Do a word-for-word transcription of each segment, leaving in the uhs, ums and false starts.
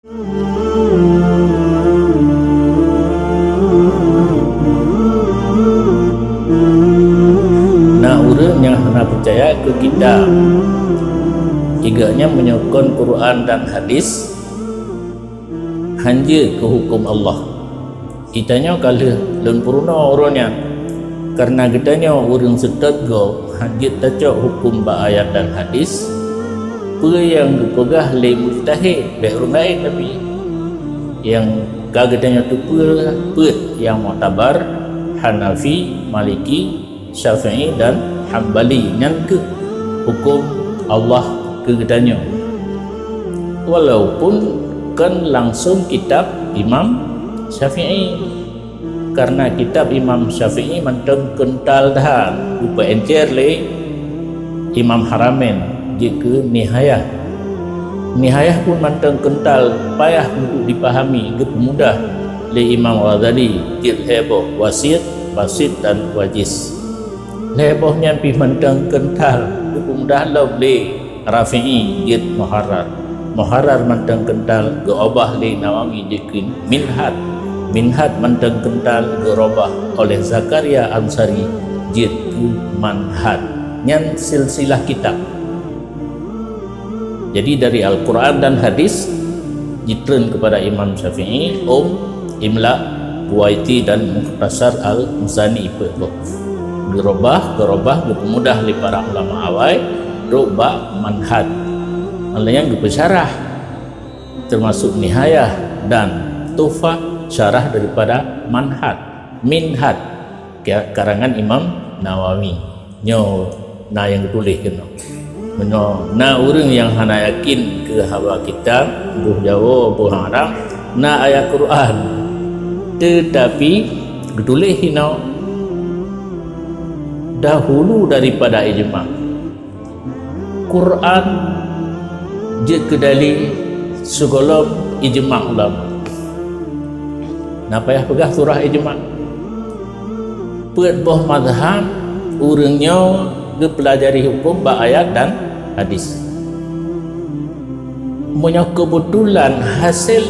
Na ureuëng nyang hana peucaya keu kitab, geuhnyan meunyoe kon Quran dan hadis, hanjeuet keu huköm Allah. Geutanyoe ka lheueh lôn peurunoe uroe nyan, kareuna geutanyoe ureuëng seutôt gob hanjeuet tacok huköm bak ayat dan hadis, peue nyang geupeugah lé mujtahid, bék ureuëng laén tapi. Nyang ka geutanyoe teupeue peuet nyang muktabar, Hanafi, Maliki, Syafi'i dan Hambali, nyan keuh huköm Allah keu geutanyoe. Walaupun kon langsung kitab Imam Syafi'i, kareuna kitab Imam Syafi'i mantong keuntal that, geupeuencer lé Imam Haramain jeuet keu Nihayah. Nihayah pun mantong keuntal, payah untuk dipahami, geupeumudah lé Imam Ghazali jeuet lhée boh, Wasit, Basit dan Wajiz. Lhée boh nyan pih mantong keuntal, geupeumudah lom lé Rafi'i jeuet Muharrar. Muharrar mantong keuntal, geuubah lé Nawawi jeuet keu Minhaj. Minhaj mantong keuntal, geuubah oleh Zakaria Ansari jeuet keu Manhaj. Nyan silsilah kitab. Jadi, dari Al-Quran dan hadis jitreun keupada Imam Syafi'i, Umm, Imla, Buwaiti dan Mukhtasar Al-Muzani peuet boh. Geureubah, geureubah, geupeumudah lé para ulama awai, trok bak Manhaj. Nyang laén geupeusarah, teumasok Nihayah dan Tuhfah, syarah daripada Manhaj, Minhaj, ka-, karangan Imam Nawawi. Nyoe na nyang geutuléh keunoe. Meunyoe na ureuëng nyang hana yakin keu haba kitab, boh Jawoe, boh Arab, na ayat Quran. Teutapi geutuléh inoe dahulu daripada ijma. Quran jeuet keu dalil sigohlom ijma ulama. Na payah peugah surah ijma. Peuet boh mazhab ureuëng nyoe geupeulajari huköm bak ayat dan hadis. Meunyoe keubeutulan hasé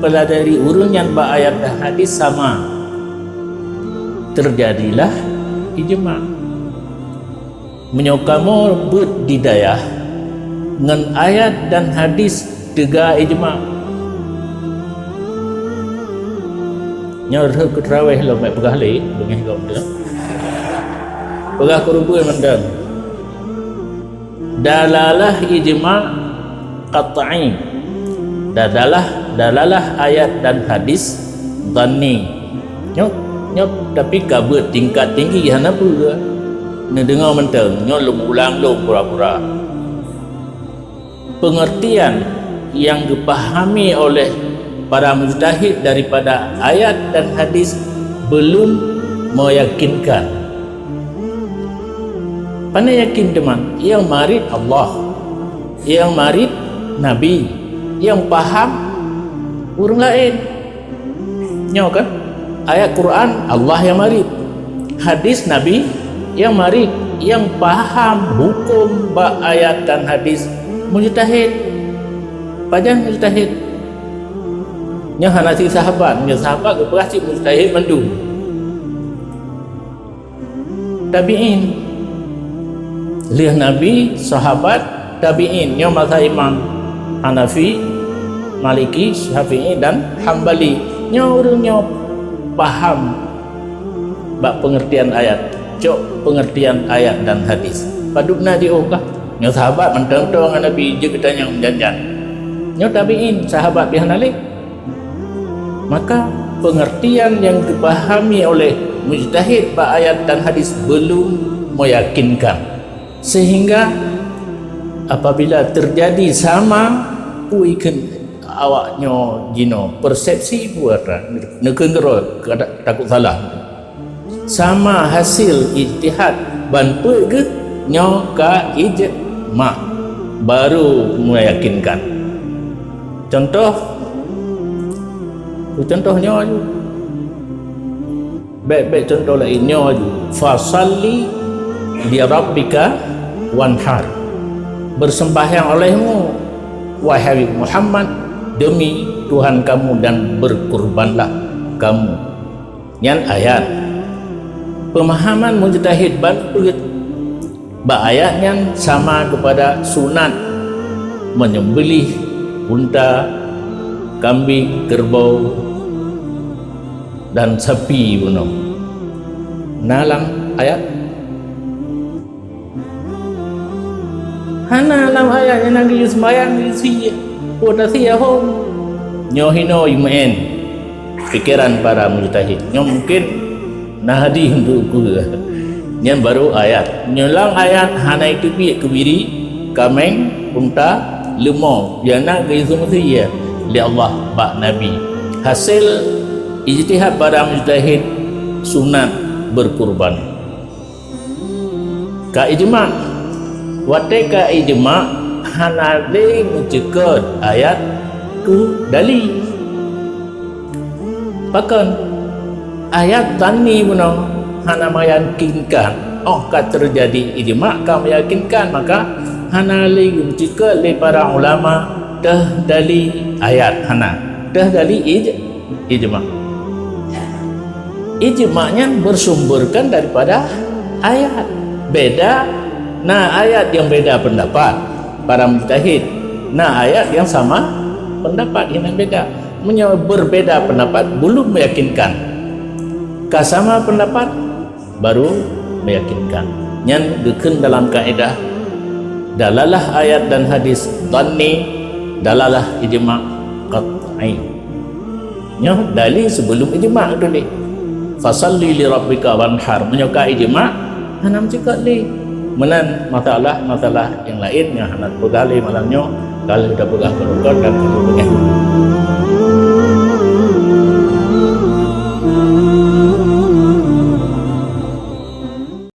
peulajari ureuëng nyan bak ayat dan hadis sama, teujadilah ijma. Meunyoe kamoe beuet di dayah ngon ayat dan hadis teuga ijma. Nyoe rhot keu teurawéh lom, bék peugah lé, beungéh gob tu. Peugah keu rubeu mantong. Dalalah ijma qat'i. Dalalah, dalalah ayat dan hadis dhanni. Nyoe, nyoe tapi ka beuet tingkat tinggi hana peue. Neudeungoe mantong, nyoe lôn ulang lom pura-pura. Pengertian yang dipahami oleh para mujtahid daripada ayat dan hadis belum meyakinkan. Pane yakin teuma? Nyang marit Allah, nyang marit Nabi, nyang paham ureuëng laén. Nyoe kan ayat Quran Allah nyang marit, hadis Nabi nyang marit, nyang paham huköm bak ayat dan hadis mujtahid. Pajan mujtahid? Nyoe hana cit sahabat, nyoe sahabat geupeugah cit mujtahid mandum. Tabi'in. Lheueh Nabi, sahabat, tabi'in. Nyoe masa Imam Hanafi, Maliki, Syafi'i dan Hambali. Nyoe ureuëng nyoe paham bak pengertian ayat, cok pengertian ayat dan hadis. Padub na jiôh kah? Nyoe sahabat mantong-tong ngon Nabi jeuet geutanyong jan-jan. Nyoe tabi'in, sahabat pih hana lé. Maka pengertian yang dipahami oleh mujtahid bak ayat dan hadis belum meyakinkan. Sehingga apabila terjadi sama, pui kheun awak nyoe jinoe persepsi buatan neukeungeroe takot salah. Sama hasil ijtihad ban peuet geuh nyoe ka ijma, baru meyakinkan. Contoh, contoh nyoe aju. Bék-bék contoh laén nyoe aju. Fasalli li rabbika wanhar. Bersembahyang olehmu, wahai Muhammad, demi Tuhan kamu dan berkurbanlah kamu. Nyan ayat. Pemahaman mujtahid ban peuet bak ayat nyan sama kepada sunat menyembelih unta, kambing, kerbau, dan sapi bunoe. Na lam ayat? Hana lam ayat nyang na geuyue seumbahyang, geuyue sie, oh, na sie hom. Nyoe hinoe meu'en pikeran para mujtahid. Nyoe mungkin na hadih untuk ukeue. Nyan baru ayat. Nyoe lam ayat hana iteubiet keubiri, kaméng, unta, leumo, nyang na geuyue seumeusie lé Allah bak Nabi. Hasé ijtihad para mujtahid sunat berkurban. Ka ijma'. Watée ka ijma', hana lé meuceukeut ayat keu dali. Pakon? Ayat zanni bunoe hana meyakinkan. Oh, ka teujadi ijma' ka meyakinkan, maka hana lé meuceukeut lé para ulama teuh dali ayat, hana. Teuh dali ij-, ijma'. Ijma' nyan bersumberkan daripada ayat. Beda, na ayat yang beda pendapat para mujtahid, na ayat yang sama pendapat, ini beda. Meunyoe berbeda pendapat, belum meyakinkan. Ka sama pendapat, baru meyakinkan. Nyan geukheun dalam kaedah dalalah ayat dan hadis zanni, dalalah ijma' qat'i. Nyoe dali sebelum ijma' tu lé. Fasalli li rabbika wanhar. Meunyoe ka ijma', hana meuceukeut lé. Meunan masalah-masalah nyang laén nyang hana peugah lé malam nyoe, ka lheueh tapeugah keurukon dan keurukon.